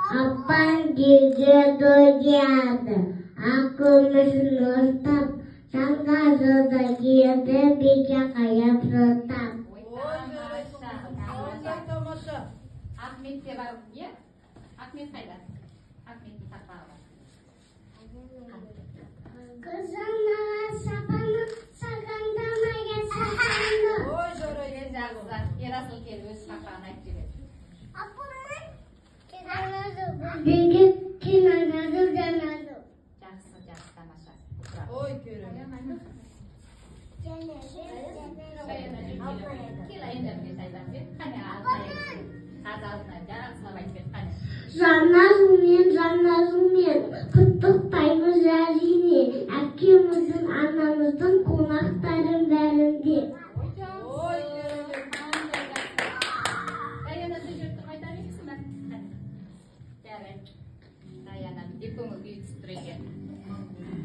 Апаң келеді деді, ақ көмішін ұстап, жаңғазы да келді, беке қаяп жотап. Ой, Ой, тамаша, жарайсың. тамаша. Ой, тамаша. Ахмет те бар, иә? Ахмет қайда? Ахметтің тақпағы бар. Қызымның шапаны, сағындамай сапаны. Ой, жарайсың. Жақсы. Ерасыл келіп өз тақпағын айтып жібер. Беге кинанады жанады. Жақсы, жақсы, тамаша. Ой, керемет. Шаяна, жүр, кел. Кел, енді бірге шайдан бер. Қане, Алтынай. Қазір Алтынай жақсылап айтып бер, қане. Жаңа жылмен, жаңа жылмен құттықтаймыз, әрине, әкеміздің, анамыздың, қонақтарын бәрін де. Ой, жақсы. Ой, керемет. Қандай жақсы. Даяна, сен жүріп тұрып айта бересің бе? Қане. Жарайды. Даяна, де көңіл күйі түсіп тұр екен.